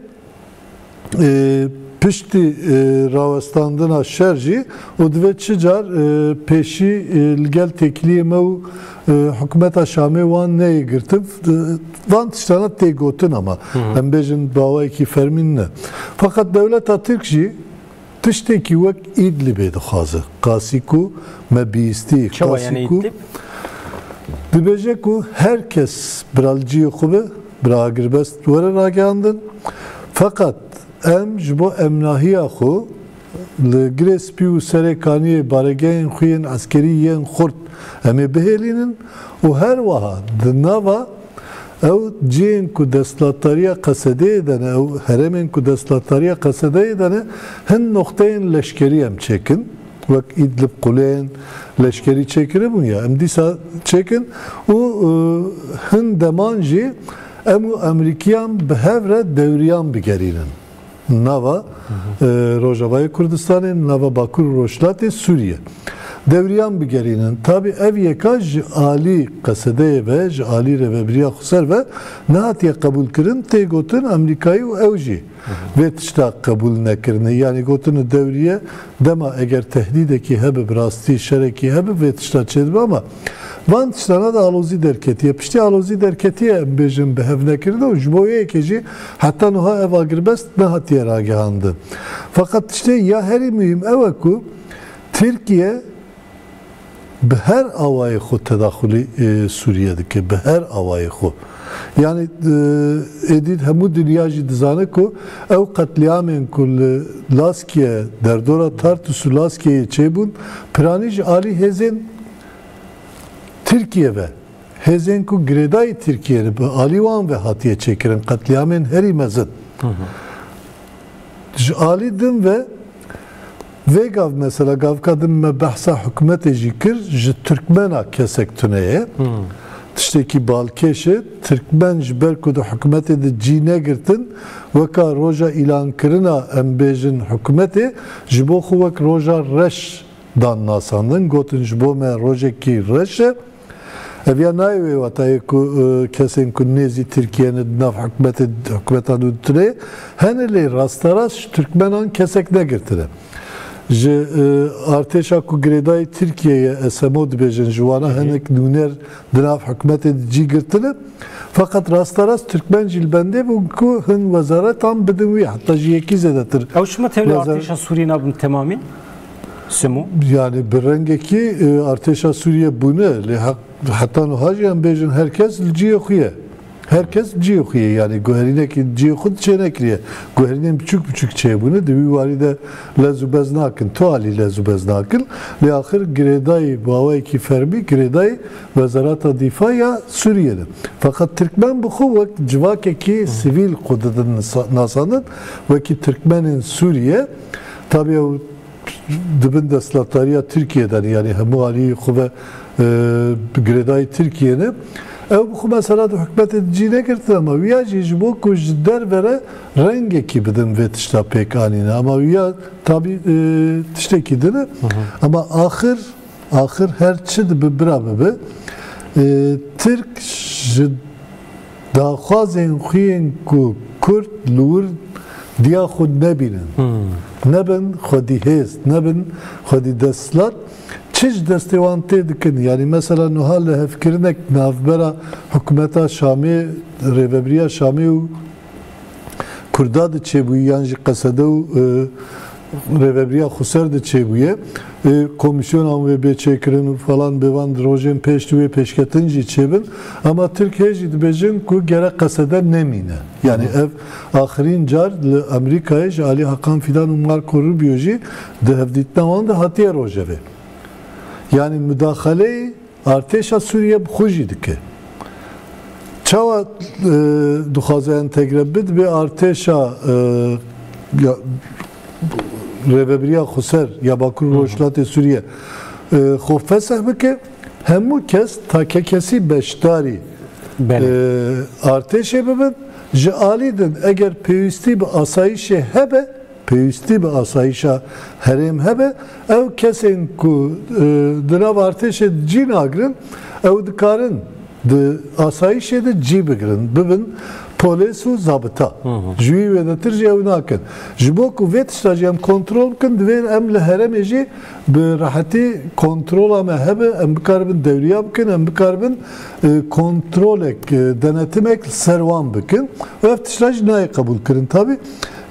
e, piştî, e, rawestandina şer jî û divê çi car, e, pêşî, e, li gel têkiliyê me û, e, hikûmeta Şamê wan neyê girtin. E, van tiştana tê gotin ama Hı hı. em bêjin bi awayekî fermî ne. Feqet dewleta Tirk jî tiştekî wek Îdlibê dixwaze. Qasî ku me bihîstî, Çawa qasî yani ku Îdlib? Dibêje ku her kes bira li cihê xwe be, bira agirbest were ragihandin. Feqet em ji bo emnahiya xwe li Girê Spî û Serê Kaniyê baregehên xwe yên eskerî yên xurt em ê bihêlînin û her wiha di nava ew cihên ku desthilatdariya Qesedeyê de ne, ew herêmên ku desthilatdariya Qesedeyê de ne, hin noqteyên leşkerî em çêkin. Wek Îdlib quleyên leşkerî çêkiribûn ya, em dîsa çêkin û, e, hin deman jî em û Amerîkiyan bi hev re dewriyan bigerînin. Nava, e, Rojavayê Kurdistanê, nava Bakur û Rojhilatê Sûriye. Dewriyan bigerînin. Tabî ev yeka ji alî Qesedeyê ve, ji alî rêvebiriya xweser ve nehatiye qebûlkirin, tê gotin Amerîkayî û ew jî vê tişta qebûl nekirine. Yanî gotine dewriye dema eger tehdîdekî hebe, bi rastî şerekî hebe, vê tişta çêdibe ama van tiştana de alozî derketiye. Piştî alozî derketiye, em bêjin bi hev nekirine û ji bo yekê jî heta niha ev agirbest nehatiye ragihandin. Feqet tiştê ya herî muhîm ew e ku Tirkiye bi her awayê xwe tedaxulî, e, Sûriye dike, bi her awayê xwe. Yanî, e, êdî hemû dinya jî dizane ku ew qetlîamên ku li Laskiye, derdora Tartus û Laskiyeyê çêbûn, piranî ji alî hêzên Tirkiye ve, hêzên ku girêdayî Tirkiye ne, bi alî wan ve hatiye çêkirin, qetlîamên herî mezin. Hı hı. Ji alî din ve vê gav, mesela gavka din me behsa hikûmetê jî kir, ji Tirkmena kesek tune ye. Hmm. Tiştekî balkêş e. Tirkmen ji ber ku di hikûmetê de cî negirtin, weka roja îlankirina, em bêjin, hikûmetê ji bo xwe wek roja reş dan nasandin. Gotin ji bo me rojekî reş e. Ev ya nayê wê watayê ku, e, kesên ku nêzî Tirkiye ne di nav hikûmetê, hikûmeta nû tune ye. Hene lê rasterast ji Tirkmenan kesek negirtine. Ji, e, artêşa ku girêdayî Tirkiye ye, S M O dibêjin, ji wana Hı hı. hinek nûner di nav hikûmetê de cî girtine. Feqet rasterast Tirkmen jî li bendê bûn ku hin wezaretan bidin wî, heta ji yekî zêdetir. Ew çima tevlî Wezar- artêşa Sûriyê nabin temamî? Semo? Yani bi rengekî, e, artêşa Sûriye bûne, lê he-, heta niha jî em bêjin her kes li cihê xwe ye. Her kes li cihê xwe ye, yani guherînekî cihê xwe çênekiriye. Guherînên biçûk biçûk çêbûne, di wî warî de lez û bez nakin, tu alî lez û bez nakin. Lê axir girêdayî, bi awayekî fermî girêdayî Wezareta Dîfa ya Sûriye ne. Feqet Tirkmen bi xwe wek civakekî sivîl xwe didin nisa-, nasandin, wekî Tirkmenên Sûriye. Tabii ew di bin desthilatdariya Tirkiye de ne, yani hemû alî xwe ve, e, girêdayî Tirkiye ne. Ew bi xwe mesela di hikûmetê de cî negirtin, ama wiya jî ji bo ku ji derve re rengekî bidin vê tişta pêk anîne. Ama wiya tabî, e, tiştekî din e. Ama axir, axir her çi dibe bira bibe, e, Tirk ji daxwazên xwe yên ku Kurd li wir diya xwe nebînin, nebin xwedî hêz, nebin xwedî desthilat, çi ji destê wan tê dikin? Yanî mesela niha li hevkirinek navbera hikûmeta Şamê, rêvebiriya Şamê û Kurda diçêbûyî yan jî Qesede û, e, rêvebiriya Xweser diçêbûye, e, komîsyonan wê bê çêkirin û falan bê van di rojên pêş di wê pêşketin jî çêbin. Ama Tirk hê jî dibêjin ku gerek Qesede nemîne. Yanî ev axirîn car li Amerîkayê ji alî Hakan Fidan û Marco Rubio jî di hevdîtina wan de hatiye rojevê. Yanî mudaxaleyê artêşa Sûriye bi xwe jî dike. Çawa, e, dixwaze entegre bid bi artêşa, e, ya, rêvebiriya Xweser ya Bakur Rojhilatê Sûriye, e, xwe fesih bike, hemû kes takekesî beşdarî, Belê. e, artêşê bibin. Ji alî din eger pêwîstî bi asayîşê hebe, pêwîstî bi asayîşa herêm hebe, ew kesên ku, e, di nav artêşê de cî nagirin, ew dikarin di asayîşê de cî bigirin, bibin polês û zabita. Ji wî wêdetir jî ew nakin. Ji bo ku vê tişta jî em kontrol bikin, divê em li herêmê jî bi rehetî kontrola me hebe, em bikaribin dewriya bikin, em bikaribin, e, kontrolek, e, denetimek li ser wan bikin. Û ev tişta jî nayê qebûlkirin tabî.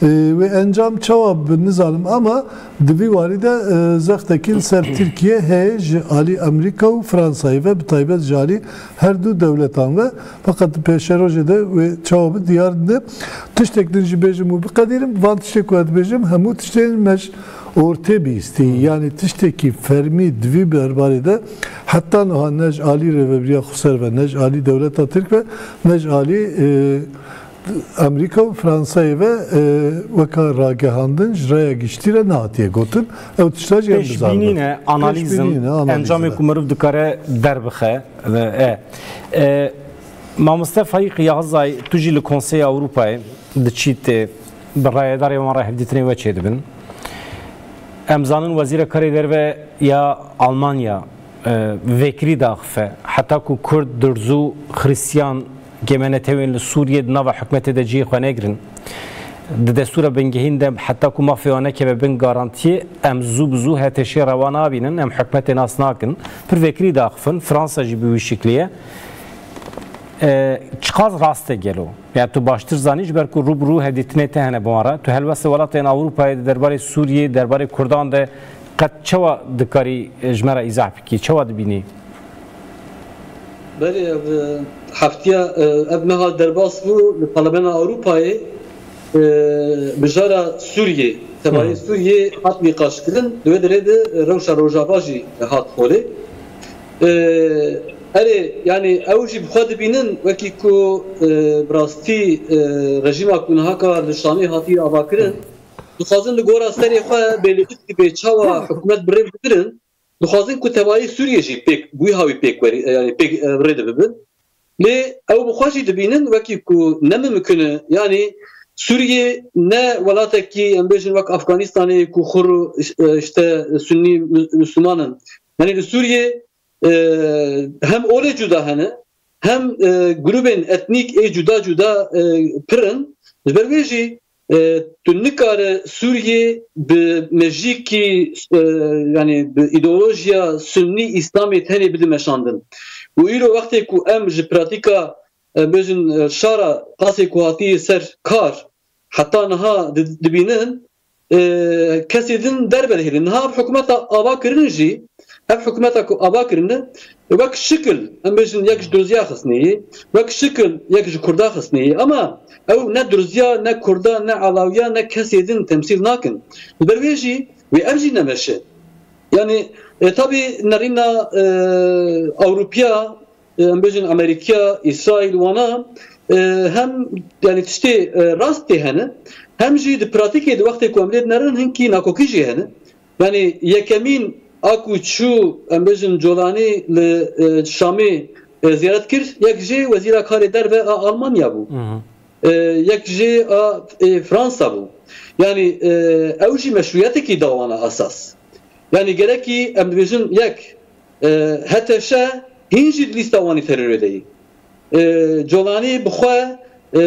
E, wê encam çawa bi nizanim, ama di vî warî de, e, zextekî li ser Tirkiye heye ji alî Amerîka û Fransayê ve, bi taybet ji alî her du dewletan ve. Feqet di pêşerojê de wê çawa bi diyar ne. Tiştek din jî bêjim û biqedînim. Van tiştê ku ez dibêjim, hemû tiştên me ji ortê bihîstî. Yanî tiştekî fermî di vî berbarê de heta niha ne ji alî rêvebiriya Xweser ve, ne ji alî dewleta Tirk ve, ne ji alî, e, Amerîka û Fransayê ve, e, weka ragihandin ji raya giştî re nehatiye gotin. Ew tişta jî em bizanibe. Pêşbînî ne, analîz in, Pêşbînî ne, analîz encamê ne. Ku mirov dikare derbixe. E, e, Mamoste Faîq Yazay, tu jî li Konseya Ewropayê diçî tê, bi rayedarê wan re hevdîtinê we çêdibin. Em zanin Wezîra Karê Derve ya Almanya, e, vekirî daxife, heta ku Kurd, Durzû, Xristiyan, G M N T wên li Sûriyê di nava hikûmetê de cihê xwe negirin. Di destûra bingehîn de heta ku mafê wan nekeve bin garantiyê, em zû bi zû HTŞê rewa nabînin, em hikûmetê nas nakin. Pir vekirî daxifin, Fransa jî bi wî şiklî ye. E, çiqas rast e gelo? Yani tu baştir zanî, ji ber ku rû bi rû hevdîtinê te hene bi wan re. Tu helwestê welatên Ewropayê di derbarê Sûriyê, derbarê Kurdan de qet çawa dikarî, e, ji me re îzah bikî? Çawa dibînî? Belê, ev, e, heftiya, e, ev meha derbas bû li Parlamena Ewropayê, e, mijara Sûriyê, tebayê Sûriyê hat nîqaşkirin. Di wê derê de, e, rewşa Rojava jî hat holê. E, erê, yani ew jî bi xwe dibînin wekî ku, e, bi rastî, e, rejîma ku niha ka li Şamê hatiye avakirin, dixwazin li gora serê xwe bêlî bê çawa hikûmet bi rê bigirin. Dixwazin ku tevayê Sûriyê jî pêk, bi wî hawî pêk werî, yani pêk, e, rê de bibin. Lê ew bi xwe jî dibînin wekî ku ne mimkun e, yani Sûriyê ne welatekî, em bêjin, wek Afganistanê ku xur, e, işte Sunnî Mü-, Müslüman in. Yani li Sûriyê, e, hem olê cuda hene, hem, e, grûbên etnîk ê cuda cuda, e, pir in. Ji ber vê jî, e, tu nikare Sûriyê bi mejîkî, e, yani bi îdeolojiya Sunnî Îslamê tenê bide meşandin. Û îro wextê ku em ji pratîka, e, bêjin, e, şara qasê ku hatiye ser kar, heta niha di-, dibînin, e, kesê din derve dihêlin. Niha ev hikûmeta ava kirin jî, ev hikûmeta ku ava kirine, wek şikil, em bêjin, yek ji Durziya xistneyê, wek şikil, yek ji Kurda xistneyê. Ama ew ne Durziya, ne Kurda, ne Alawiya, ne kesê din temsîl nakin. Li ber wê jî, wê ev jî nemeşe. Yani, e, tabî nerîna, e, Ewropiya, e, em bêjin Amerîkiya, Îsraîl, wana, e, hem, yani tiştê, e, rast tê hene, hem jî di pratîkê di wextê ku em lê dinerin hinkî nakokî jî hene. Yani yekemîn a ku çû, em bêjin, Colanî li, e, Şamê e, ziyaret kir, yek jê wezîra karê derve a Almanya bû. E, yek jê a, e, Fransa bû. Yanî, e, ew jî meşruiyetekî da wana esas. Yanî gerekî em dibêjin yek, e, H T Ş hîn jî di lîsta wanî terorê de yî. E, Colanî bi xwe, e,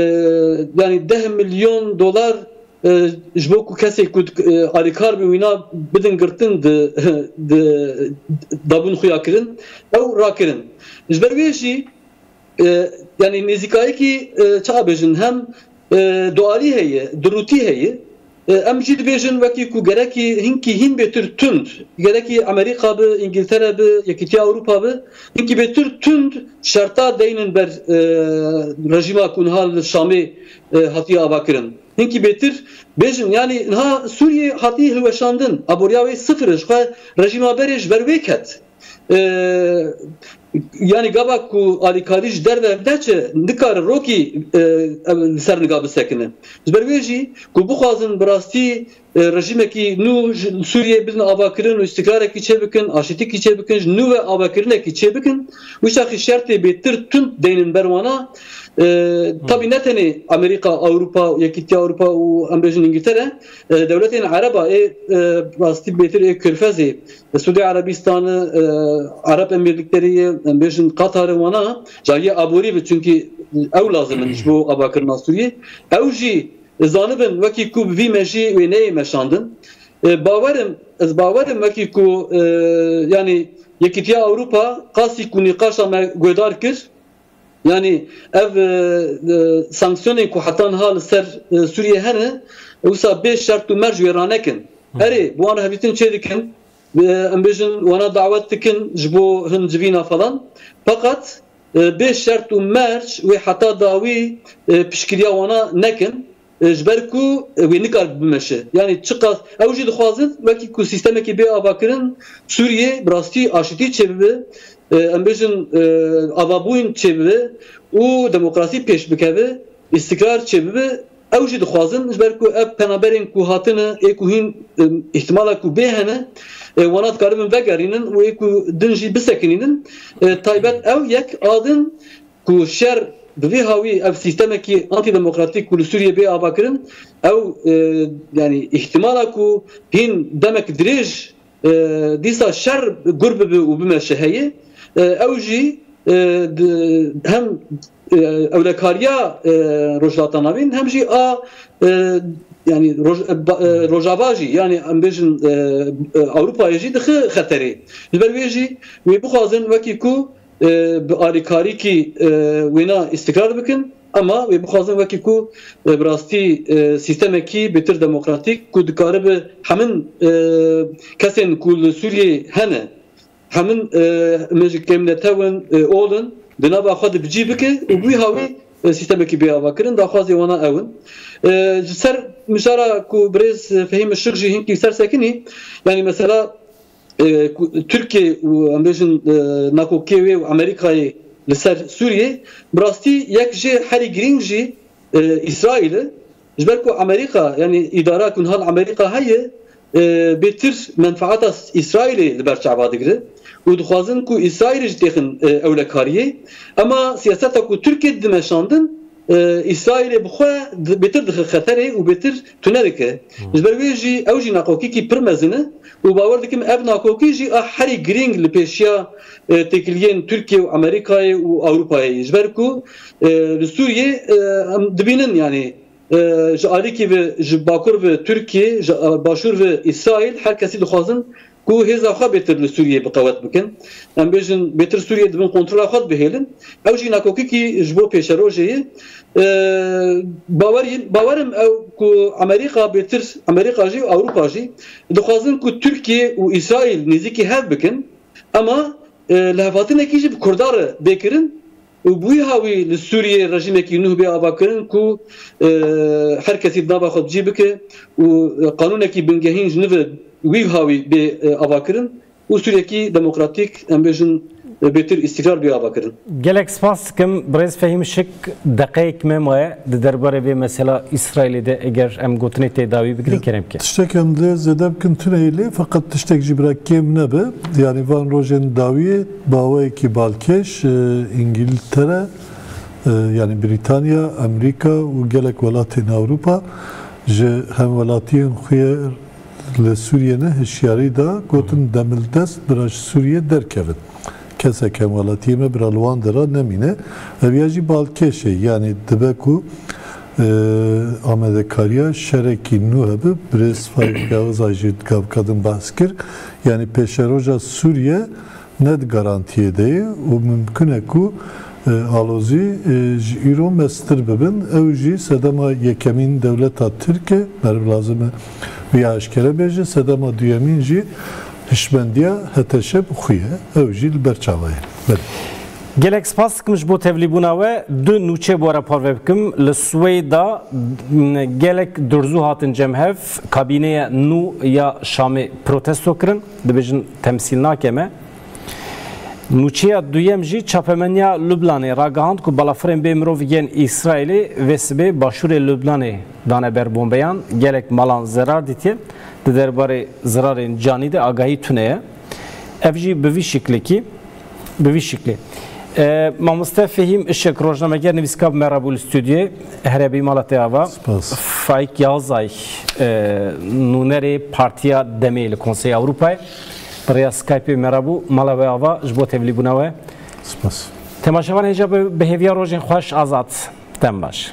yanî deh milyon dolar, e, ji bo ku kesê ku, e, alîkar bi wîna bidin girtin di, di dabûn xuya kirin, ew rakirin. Ji ber wê jî, e, yanî nêzîkayekî, e, çawa bêjin, hem, e, dualî heye, dirûtî heye. E, em jî dibêjin wekî ku gerekî hinkî hîn bêtir tund, gerekî Amerîka bi, Îngiltere bi, Yekîtiya Ewropa bi, hinkî bêtir tund şerta deynin ber, e, rejîma ku niha li Şamê, e, hatiye avakirin. Hinkî bêtir bêjin, yanî niha Sûriyê hatiye hilweşandin, aboriya wê sifir e, ji xwe rejîma berê ji ber wê ket. E, yanî gava ku alîkarî ji derve neçe, nikare rokî, e, ev li ser niga bisekine. Ji ber wê jî ku bixwazin bi rastî, e, rejîmekî nû ji Sûriyê bidin avakirin û îstikrarekî çêbikin, aşîtîkî çêbikin, ji nû ve avakirinekî çêbikin, wî çaxî şertê bêtir tund deynin ber wana. E, tabî ne tenê Amerîka, Ewropa, Yekîtiya Ewropa û em bêjin Îngiltere, e, dewletên Ereba ê, e, rastî bêtir ê Körfezê, Sûdî Erebîstanê, e, Ereb Emirlikleriyê, em bêjin Qatarê wana, cayê aborî bi, çunkî ew lazim in ji bo avakirina Sûriyê. Ew jî zanibin wekî ku bi vî mejî wê neyê meşandin. E, bawerim, ez bawerim wekî ku, e, yanî Yekîtiya Ewropa qasî ku nîqaşa me guhdar kir, yanî ev, e, e, sanksiyonên ku heta niha li ser, e, Sûriyê hene, wisa bê şert û merc wê ranekin. Erê, bi wan hevîtin çê dikin, e, em bêjin wana dawet dikin ji bo hin civîna falan. Feqet, e, bê şert û merc wê heta dawî, e, piştgiriya wana nekin. E, ji ber ku, e, wê nikar bimeşe. Yanî çiqas ew jî dixwazin wekî ku sîstemekî bê avakirin Sûriyê bi rastî aşitî çêbibe, e, em bêjin, e, avabûn çêbibe û demokrasî pêş bikeve, îstikrar çêbibe. Ew jî dixwazin, ji ber ku ev penaberên ku hatine, ê ku hîn, e, îhtimala ku bê hene, e, wana dikaribin vegerînin û ê ku din jî bisekinînin. E, taybet ew yek a din ku şer bi vî hawî ev sîstemekî antîdemokratîk ku li Sûriyê bê avakirin, ew, e, yanî îhtimala ku hîn demek dirêj, e, dîsa şer gur bibe û bimeşe heye, e, ew jî, e, di, hem, e, ewlekariya, e, Rojhilata Navîn hem jî a, e, yanî Roj-, e, ba-, e, Rojava jî, yanî em bêjin, e, e, Ewropayê jî dixe xeterê. Ji ber wê jî wê bixwazin wekî ku e, bi alîkarîkî, e, wêna îstikrar bikin, ema wê bixwazin wekî ku, e, bi rastî, e, sîstemekî bêtir demokratîk ku dikaribe hemin, e, kesên ku li Sûriyê hene, hemin, e, me ji kêmnetew in, e, ol in, di nava xwe de bi cî bike û bi wî hawî, e, sîstemekî bê avakirin, daxwazê wana ew in. E, ji ser mijara ku birêz Fehîm Işik jî hinkî ser sekinî, yanî mesela, e, ku Tirkiye û em bêjin, e, nakokê wê û Amerîkayê li ser Sûriyê, bi rastî yek jê herî girîng jî, e, Îsraîl e. Ji ber ku Amerîka, yanî îdara ku niha li Amerîka heye, e, bêtir menfaeta Îsraîlê li ber çava digire û dixwazin ku Îsraîlê jî têxin, e, ewlekariyê. Ema siyaseta ku Tirkiye dide meşandin, e, Îsraîlê bi xwe di-, bêtir dixe xeterê û bêtir tune dike. Ji ber wê jî ew jî nakokîkî pir mezin e û bawer dikim ev nakokî jî a herî girîng li pêşiya, e, têkiliyên Tirkiye û Amerîkayê û Ewropayê ye. Ji ber ku, e, li Sûriyê, e, em dibînin, yanî, e, ji alîkî ve, ji bakur ve Tirkiye, ji, e, başûr ve Îsraîl, her kesî dixwazin ku hêza xwe bêtir li Sûriyê bi qewet bikin. Em bêjin bêtir Sûriyê di bin kontrola xwe de bihêlin. Ew jî nakokîkî ji bo pêşerojê ye. E, bawerî-, bawerim ew ku Amerîka bêtir, Amerîka jî û Ewropa jî dixwazin ku Tirkiye û Îsraîl nêzîkî hev bikin. Ema, e, lihevhatinekî jî bi Kurda re bê kirin û bi wî hawî li Sûriyê rejîmekî nû bê avakirin ku, e, her kesî di nava xwe bi cî bike û, e, qanûnekî bingehîn ji nû ve wî hawî bê, e, avakirin û Sûriyekî demokratîk, em bêjin, bêtir îstikrar bê avakirin. Gelek spas dikim, birêz Fehîm Şik, deqeyek me maye di derbarê vê mesela Îsraîlê de, eger em gotinê tê dawî bigirin, kerem ke. Tiştek em dê zêde bikin tune yê lê, feqet tiştek jî bira kêm nebe. Yanî van rojên dawiyê bi awayekî balkêş, e, Îngiltere, e, yanî Brîtanya, Amerîka û gelek welatên Ewropa ji hemwelatiyên xwe li Sûriyê ne hişyarî da, gotin demildest bira ji Sûriyê derkevin. Kesek hemwelatiyê me bira li wan dera nemîne. Ev ya jî balkêş e, yanî dibe ku, e, amadekariya şerekî nû hebe, birêz Faîk Yavuzay jî gavka din behs kir. Yanî pêşeroja Sûriye ne di garantiyê de ye û mimkun e ku, e, alozî, e, ji îro mestir bibin. Ew jî sedema yekemîn dewleta Tirk e, meriv lazim e vî aşkere bêje, sedema duyemîn jî hişmendiya H T Ş bi xwe ye. Ew jî li ber çawa ye. Belê. Gelek spas dikim ji bo tevlîbûna we. Du nûçe bi we re parve bikim. Li Swêda, m, gelek durzû hatin cem hev. Kabîneya nû ya Şamê protesto kirin. Dibêjin temsîl nake me. Nûçeya duyem jî çapemeniya Lubnanê ragihand ku balafirên bê mirov yên Îsraîlê vê sibê başûrê Lubnanê dane ber bombeyan. Gelek malan zerar dîtiye. Di derbarê zirarên canî de agahî tune ye. Ev jî bi vî şiklekî, bi vî şiklê. E, mamoste Fehîm Işik, rojnameger, nivîskar bi me re bû li stûdyoyê. Here bî mala te ava. Spas. Faîk Yazay, e, nûnerê Partiya Demê li Konseya Ewropayê. Bi rêya Skypeê me re bû, mala we ava ji bo tevlîbûna we. Spas. Temaşevan hêja bi, bi hêviya rojên xweş, azad. Dem baş.